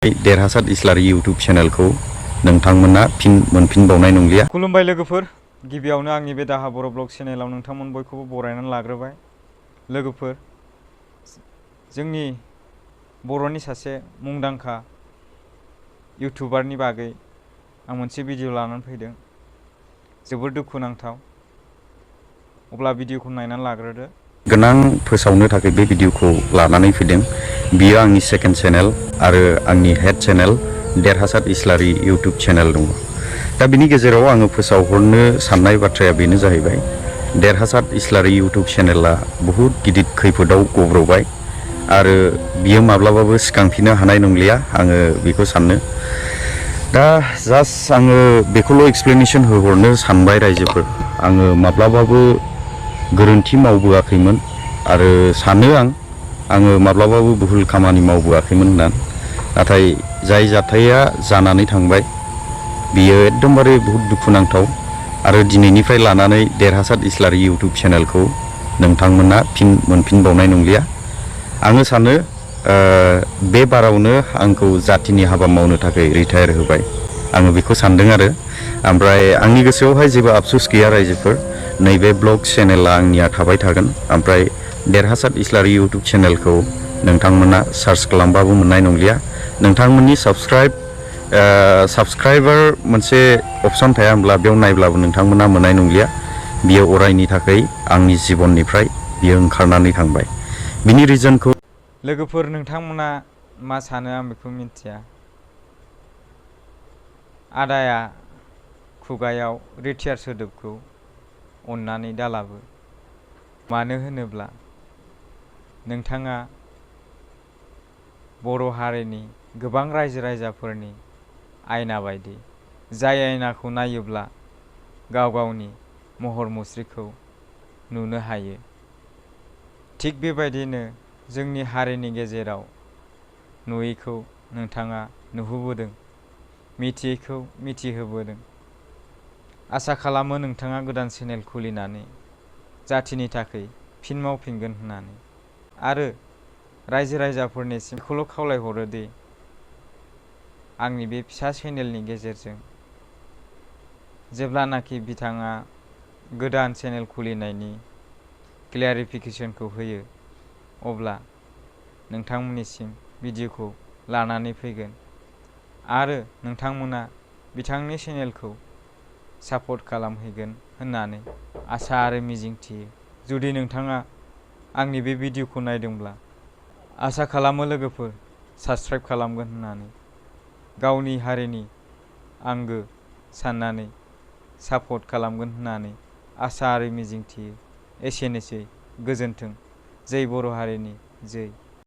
derhasat islary YouTube channelखौ नोंथांमोना फिन मोनफिनबावनाय नंलिया। खुलुमबाय लोगोफोर, गिबियावनो आंनि बे दाहा बर' ब्लग चेनेलाव नोंथांमोन बयखौबो बरायनानै लाग्रोबाय। लोगोफोर, जोंनि बर'नि सासे मुंदांखा इउटुबारनि बागै आं मोनसे भिडिअ लानानै फैदों। जोबोर दुखुनांथाव। अब्ला भिडिअखौ नायनानै लाग्रोदो। गोनां फोसावनो थाखाय बे भिडिअखौ लानानै फैदों। बियो आंनि सेकेन्ड चेनेल आरो आंनि head channel derhasat islary YouTube channel दङ। दा बिनि गेजेराव आङो फोसावहरनो साननाय बाथ्राया बेनो जाहैबाय, derhasat islary YouTube चेनेला बहुत गिदिर खैफोदाव गब्रबाय आरो बियो माब्लाबाबो सिखांफिननो हानाय नंलिया, आङो बेखौ सानो। दा जास्ट आङो बेखौल' एक्सप्लेनेशन होहरनो सानबाय रायजोफोर। आङो माब्लाबाबो गोरोन्थि मावबोआखैमोन आरो सानो आङो माब्लाबाबो भुल खामानि मावबोआखैमोन होननानै। नाथाय जाय जाथाया जानानै थांबाय बियो एकदमबारे बहुत दुखुनांथाव आरो दिनैनिफ्राय लानानै derhasat islary YouTube चेनेलखौ नोंथांमोना फिन मोनफिनबावनाय नंलिया। आङो सानो बे बारावनो आंखौ जातिनि हाबा मावनो थाखाय रिटायार होबाय, आङो बेखौ सानदों आरो। ओमफ्राय आंनि गोसोआवहाय जेबो आफसोस गैया रायजोफोर। नैबे ब्लग चेनेला आंनिया थाबाय थागोन। ओमफ्राय derhasat islary YouTube चेनेलखौ नोंथांमोना सार्च खालामबाबो मोननाय नंलिया। नोंथांमोननि साबस्क्राइबार मोनसे अपसन थाया होनब्ला बेयाव नायब्लाबो नोंथांमोना मोननाय नंलिया। बियो अरायनि थाखाय आंनि जिबननिफ्राय बियो ओंखारनानै थांबाय। बिनि रिजनखौ लोगोफोर, नोंथांमोना मा सानो आं बेखौ मिन्थिया। आदाया खुगायाव रिटायार सोदोबखौ अन्नानै दालाबो। मानो होनोब्ला नोंथाङा बर' हारिनि गोबां रायजो राजाफोरनि आयना बायदि, जाय आयनाखौ नायोब्ला गाव गावनि महर मुस्रिखौ नुनो हायो। थिग बेबायदिनो जोंनि हारिनि गेजेराव नुयैखौ नोंथाङा नुहोबोदों, मिथियैखौ मिथिहोबोदों। आसा खालामो नोंथाङा गोदान चेनेल खुलिनानै जातिनि थाखाय फिन मावफिनगोन होननानै। आरो रायजो राजाफोरनिसिम बेखौल' खावलायहरो दि आंनि बे फिसा चेनेलनि गेजेरजों जेब्लानाखि बिथाङा गोदान चेनेल खुलिनायनि क्लियारिफिकेसनखौ होयो, अब्ला नोंथांमोननिसिम भिडिअखौ लानानै फैगोन आरो नोंथांमोना बिथांनि चेनेलखौ सापर्ट खालामहैगोन होननानै आसा आरो मिजिंथियो। जुदि नोंथाङा आंनि बे भिडिअखौ नायदोंब्ला आसा खालामो लोगोफोर साबस्क्राइब खालामगोन होननानै, गावनि हारिनि आंगो साननानै सापर्ट खालामगोन होननानै आसा आरो मिजिंथियो। एसेनोसै, गोजोन्थों। जै बर' हारिनि जै।